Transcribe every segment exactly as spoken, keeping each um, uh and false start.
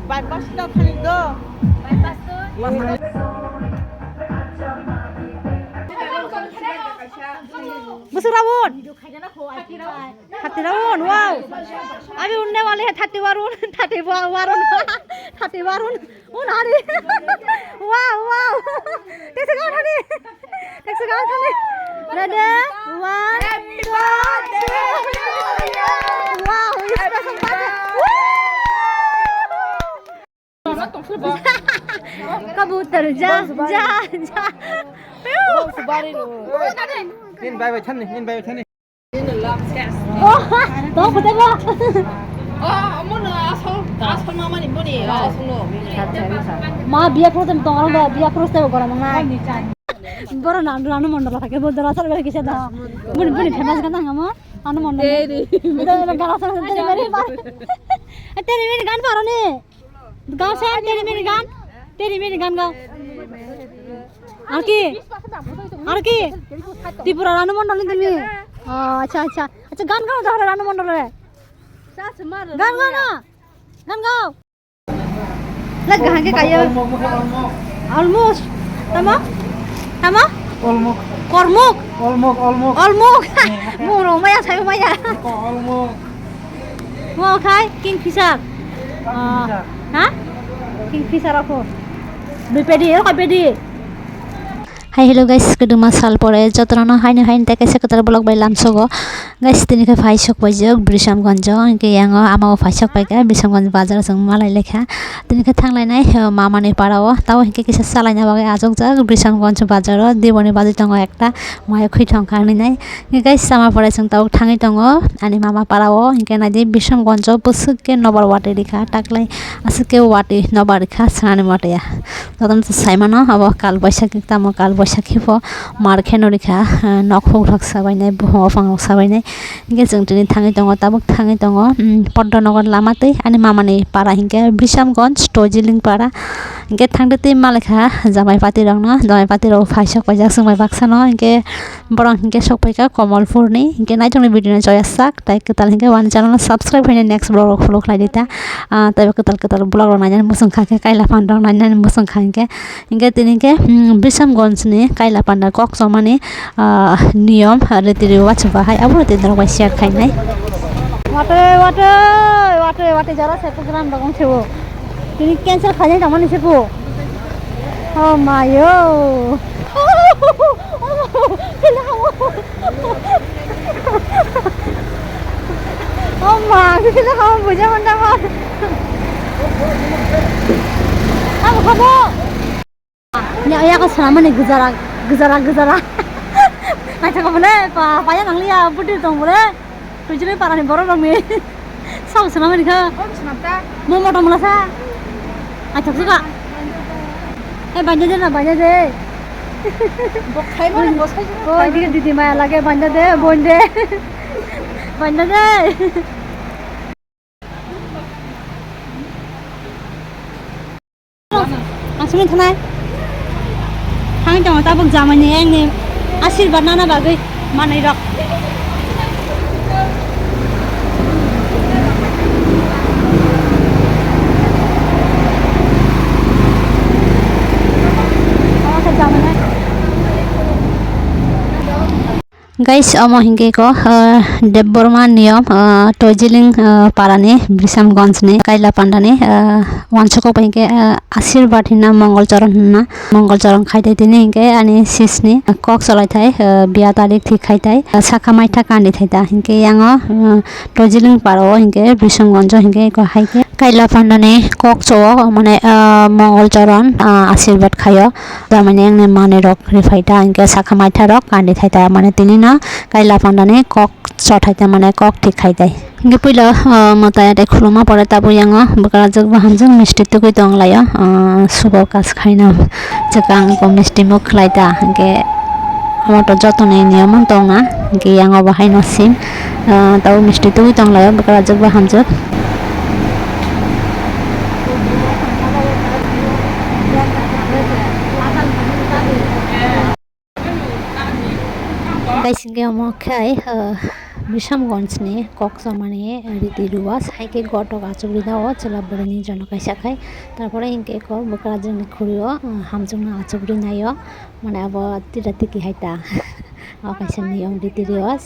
Bypass ta thani do. Bypass to. Busuk Rawon. Thirty Rawon, wow. Abhi unne wale hai thirty Rawon, thirty Rawon, thirty Rawon. Un hari. Wow, wow. Kaise gaon thani? Kaise gaon thani? Ready? One, two, three. Wow, special birthday. Woo! Kabutar, ja, ja, ja. Nin bai bai thani, nin bai bai thani. Oh, to kute bo. Oh, amo no asol, asol mama ni boni, asol no. Ma biya pro tem tong aro biya pro tem gora mama. Boro na ranu mondol thake bo dora sar bere kisa da. Boni boni famous gan tang amo. Anu mondol. Teri. Gara sar teri mere bar. Teri mere gan paro ni. Gao se, teri meri gan. Teri meri gan gao. Ar ki? Ar ki? Tripura Ranu Mondol ni tumi? Oh, acha, acha. Acha, gan gao, tahole Ranu Mondol re. Gan gao na. Gan gao. Lag gahan ke kaya. Almost. Tamo? Tamo? Olmuk. Kormuk. Olmuk, olmuk. Olmuk. Mung rong maya, sayo maya. Olmuk. Mo khai Kingfisher. Kingfisher. Ah, ha? Kingfisher ako. Dui pedi, ero kai pedi. Hi, hello guys, keduma sal pore jotono haino haino tei kaisa kwtal vlog bai lamsogo. Guys, tini khe phai sok paijak Brishamganjo, hingke yango ama bo phai sok paikha Brishamganj bazar chwng malai lekha. Tini khe thanglainai, eh, mamani para o, tabo hingke kisa salaina bagwi achukjak Brishamganj bazar o, diboni bagwi tongo ekta, maya khwi thongkha hinwi nai. Guys, sama pore chwng tabuk thangwi tongo ani mama para o, hingke naidi Bishramganj o bwswk ke nobar watwi rikha, taklai aswk ke watwi nobar rikha, swnani watwi ya. Jotono saimano abo kal baisakhi tamo kal baisakhi bo mar khe no rikha, nok huk rok sabainai, buphang rok sabainai, hingke chwng tini thangwi tongo, tabuk thangwi tongo, Poddo Nogor lama twi ani mamani para hingke Bishramganj Toijiling para. Hingke thangdi twi malekha jamai pati rokno, jamai pati rok phai sok paijak chwng bai baksa no, hingke borok hingke sok paikha Komolpur ni, hingke naitok ni video no choya sak, tai kwtal hingke wani channel no subscribe hwnwi next vlog rok follow khlai di ta. Ah, taibo kwtal kwtal vlog rok nainani muchung kha khe, kaila phan rok nainani muchung kha hingke, hingke tini hingke, hmm, Bishramganj ni kaila panda kok chomani, ah, niyom, ah, riti riwaj bahai abo riti norok bai share khainai. Watwi, watwi, watwi, watwi jora se program rok wng se o. Tini cancel khainai tongmani se po. Oh my, oh. Oh ma, kisa kau buja manda ma. Abo kabo. Ya, ya ko sana mani gujara, gujara, gujara. Naithok bole, pa, paya nang liya, budi tong bole. Tujui para ni borok rok ni. Sao sana mani kha. Mo motom la sa. Aithok sika. Eh, banja de na, banja de. Bo khai mani, bo sai. Oh, didi, didi maya lage, banja de, bon de. Banja de. Ang sumui thanai. Thangwi tongo tabuk jamani engni asirwad nana bagwi manwi rok. Guys, omo hingke ko, ah, Debbarma niyom, ah, Toijiling, ah, parani, Brishamganj ni, Kaila Pandani, ah, wansukgo bai hingke, ah, Asirwad hinna, Mongol Choron hinna, Mongol Choron khai tai tini hingke ani sisni kok cholai thai, ah, biya tarik thik khai tai, ah, sakha maitha kandi thai ta hingke yango, ah, Toijiling para o hingke Brishamganj o hingke ko hai khe Kaila Pandani kok cho o mane, ah, Mongol Choron, ah, Asirwad khaio. Tamani wngni manwi rok riphai ta, hingke sakha maitha rok kandi thai ta, mane tini no Kaila Pandani kok chothai ta, mane kok thik khai tai. Hingke puila, ah, mwtai atai khuluma pore tabuk yango bwkrajwk bo hamjwk misti tugui tong laio, ah, subo kas khaina chwkang bo misti muk khlai ta, hingke omo to jotoni niyom wng tong na, hingke yango bo haino sim, ah, tabuk misti tugui tong laio bwkrajwk bo hamjwk. Guys, hingke omo khe, ah, Bishamganj ni kok chamani riti rwaj hai khe gotok achuk rina o chwla bwrwi ni jono kaisa khai, tarpore hinkhe eko bwkrajwk ni khuri o, ah, hamjwk no achuk rinai o, mane abo tira tiki hai ta. O kaisa niyom riti rwaj.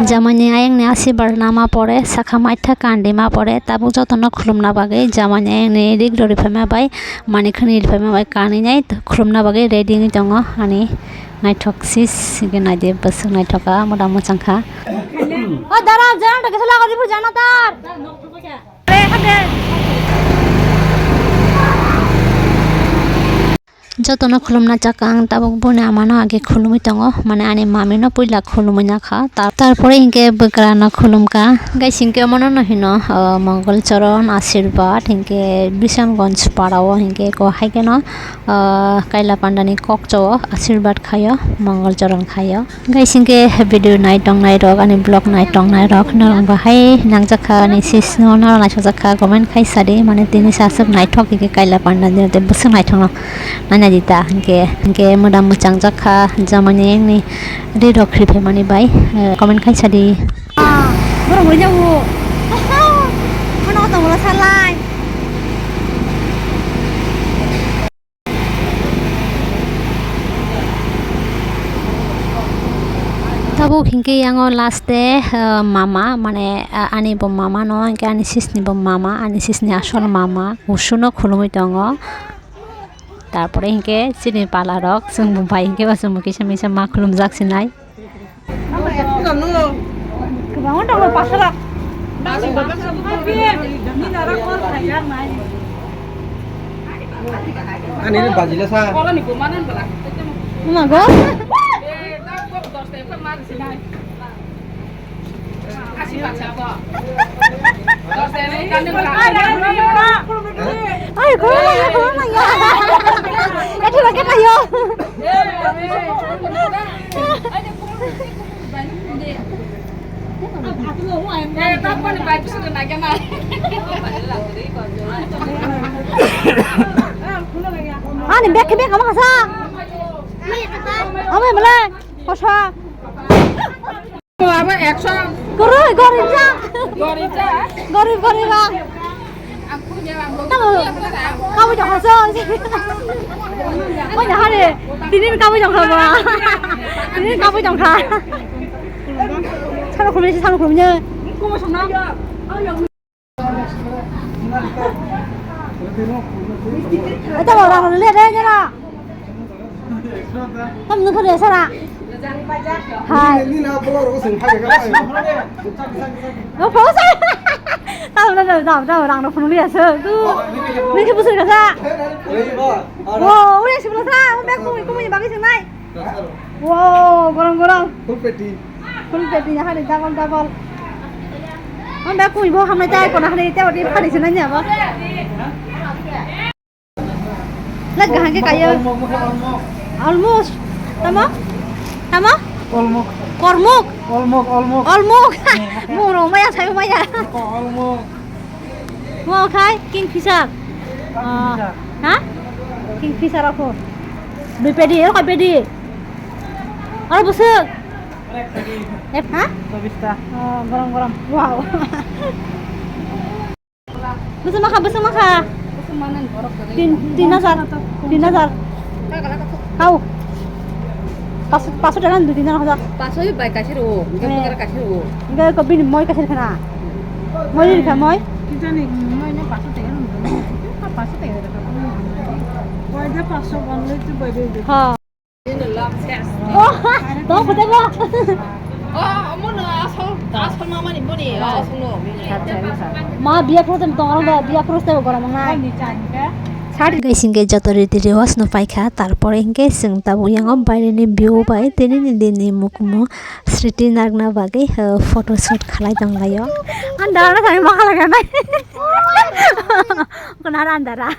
Jamaini ayangni asibar nama pore, sakha maitha kandi ma pore, tabuk jotono khulumna bagwi jamaini ayangni rik rori phaima bai, manikharni riphaima bai kanwi nai khulumna bagwi ready wngwi tongo. Ani naithok sis hwnkhe naidi bwswk naithok kha, moda mwchang kha. O dara, jang ta kisa lagadi bu jana tar. Jotono khulumna chakha ang tabuk boni amano age khulumwi tongo, mane ani mamino puila khulumwi nakha, tar-, tarpore hinkhe bwkrano khulumkha, guys, hinkhe omono no hino, ah, Mongol Choron Ashirbad, hinkhe Bishamganj para o hinkhe eko hai kheno, ah, Kaila Pandani kokcho o Ashirbad khaio, Mongol Choron khaio. Guys, hinkhe video nai tongnai rok, ani vlog nai tongnai rok, norok bahai nangjak kha, ani sis no norok naisajak kha, comment khai sadi, mane tini sa aswk naithok hinkhe Kaila Pandani de bwswk naithok no naina di ta, hinkhe, hinkhe moda mwchang jak kha, jamaini ayangni ri rok khri phaimani bai, eh, comment khai sadi. Ah, borok rwjago. Oho, ano tongla salai. Tabuk hinkhe yango last day, ah, mama, mane, ah, ani bo mama no, hinkhe ani sis ni bo mama, ani sis ni asol mama, usu no khulumwi tongo. Tarpore hinkhe chini pala rok, chwng bo bai hinkhe bo chwng bo kisa misa ma khulumjak sinai. Kwbangma tongo, paso rok. Ani ni bajila sa. Wngma go? Ai, khulumnai ya, khulumnai ya. Kathi ba kathi yo. Ani bag khe bag ama kasa. Ame mala kosa. Abo ekso. Guru, gorib ja. Gorib ja. Gorib, gorib ba. Tamo, kabui tongkha so. Oi, na hare. Tini kabui tongkha ba. Tini kabui tongkha. Salo khulumni, salo khulumni. Ata ba rang le re jara. Tam nung khare sara. Hai. Ni na bolo ro sung phai ga. O phone sa. Tam na na na na rang no phone liya sa. Tu. Ni ke busur ka sa. O, ore sibla sa. O bag ko ko ni bagi sanai. Wow, gorong gorong. Full peti. Full peti ya hari double double. Ang dah kui bo hamai tai ko na hari te odi phari sina nya ba. Lag ga hangke kayo. Almost. Tamo? Tamo? Olmok. Kormuk. Olmok, olmok. Olmok. Mung rong maya sai maya. Olmok. Mo khai Kingfisher. Ah, ha? Kingfisher ako. Dui pedi, ero kai pedi. Aro busuk. Eh, ha? Chobista. Oh, gorom, gorom. Wow. Busuk makha, busuk makha. Tin, tin hajar. Tin hajar. Kau. Pas, pas taka nang dui tin hajar. Pas bai kasir o, enggak bukan kasir o. Enggak kau bini moi kasir kena. Moi ni kena moi. Kita ni moi ni pas taka nang. Pas taka. Moi dia pas only tu bai dia. Ha. Oh, tong kute bo. Oh, mono asal, asal mama ni boni, asal no. Ma biya pro tem tong arang da, biya pro tem gorang mangai. Ni chan ka. Third guys, hinkhe joto riti rewaj no paikha, tarpore hinkhe chwng tabuk yango baireni view bai tini ni din ni mukumu sriti nakna bagwi, uh, photo shoot khalai tonglaio. Andara thani ma khalai ganai. Kunara andara.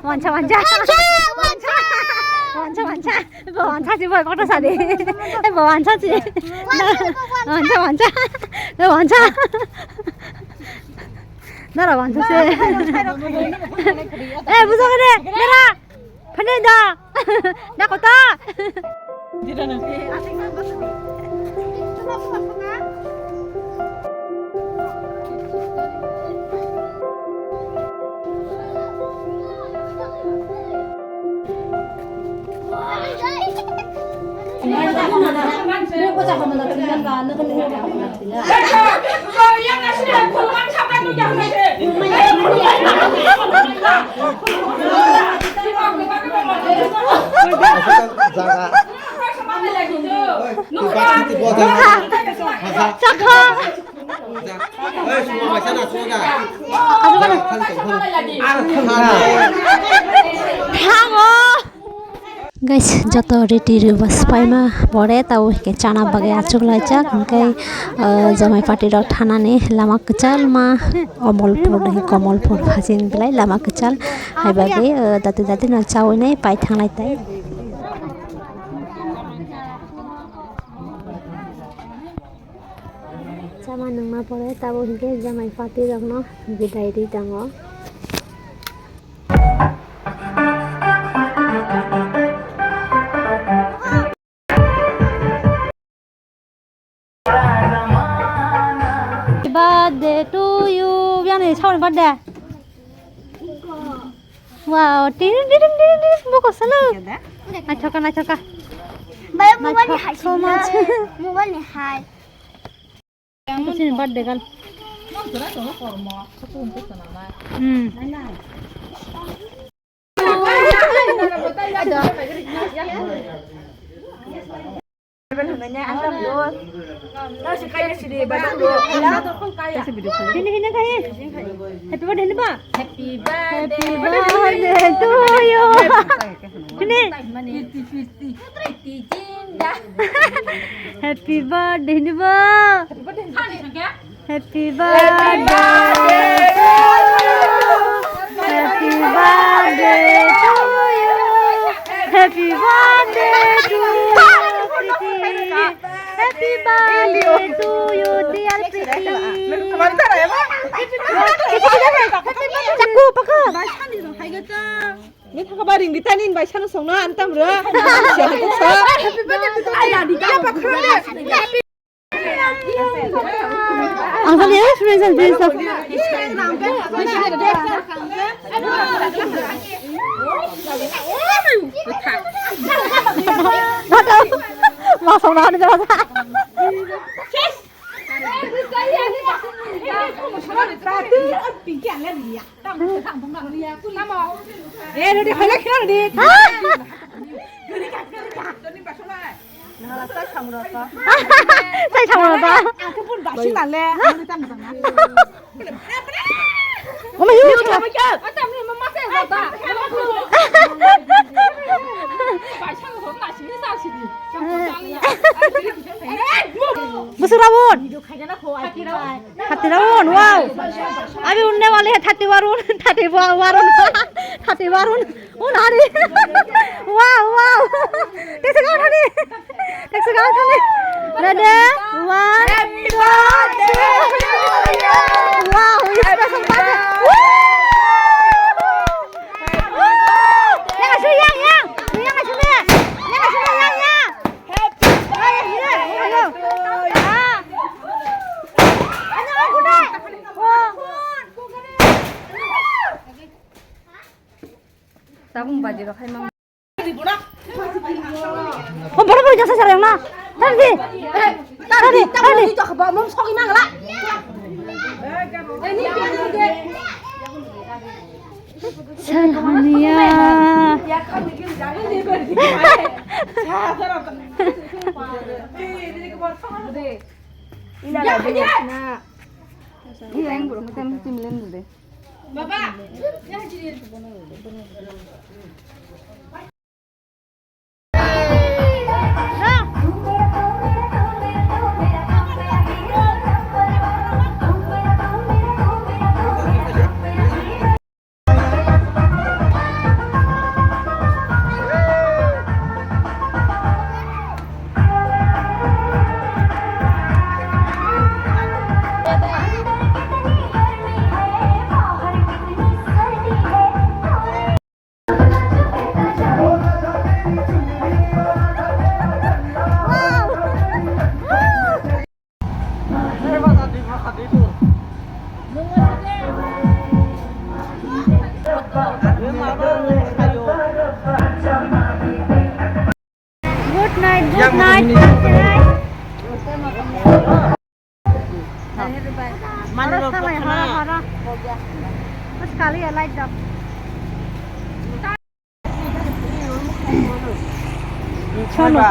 Wancha, wancha. Wancha, wancha. Bo wancha si, bo koto sadi. Bo wancha si. Wancha, wancha. Bo wancha. Nara wancha si. Eh, bujo kene. Nara. Phane da. Da koto. Jaga. Guys, joto riti rwba swpaima pore tabo hwnkhe chana bagwi achuk laijak, hwnkhe, ah, jamai party rok thanani lama kwchal ma Omolpur, Komolpur phajin belai lama kwchal, hai bagwi, ah, dati dati no chawi nai pai thanglai tai. Chama nungma pore tabo hwnkhe jamai party rokno bidai ri tongo. Birthday to you. Biyani sauni birthday. Wow, tiring, tiring, tiring, tiring, boko salo. Naithoka, naithoka. Bayo, mobile ni hai so much. Mobile ni hai. Kusini birthday gal. Hmm. Hini, hini, kai. Happy birthday, hini ba. Happy birthday to you. Hini. Happy birthday, hini ba. Happy birthday to you. Happy birthday to you. Happy birthday to you, Priti. Happy birthday to you, dear Priti. Chaku, paka. Ni paka ba ring di tani bai sanu songno antam ro. Siapa kok sa? Happy birthday to you. Happy birthday. Ang kali ya, friends and friends of. Nggak tahu. Langsung nahan aja masa. Eh, ready, khaina khaina ready. Hah? Chai samung rok ba. Ang khe pun basing nang le, ang le tang tang na. Omo yo. Busuk Rawon. Thirty Rawon, wow. Abhi unne wale hai thirty Rawon, thirty Rawon, thirty Rawon. Oh, nani? Wow, wow. Taxi ka uthani. Taxi ka uthani. Ready? One, two, three. Wow, special birthday. Woo! Yang asu, yang, yang. Yang asu ne. Yang asu ne, yang, yang. Happy birthday to you. Ah. Ano, ano, ano. Wow. Tabung baji rok hai mang. Oh, boro boro jasa sarang na. Tadi. Tadi, tadi. Sarania. Ina la de na. Ina yang buru mutam mutim len de. Baba, Good night, good night. Mani rok horo, horo, horo. Bas kali ya, light dap. Chalo.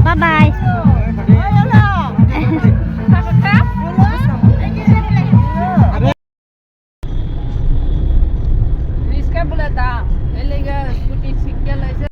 Bye bye. Riska bula da, elega.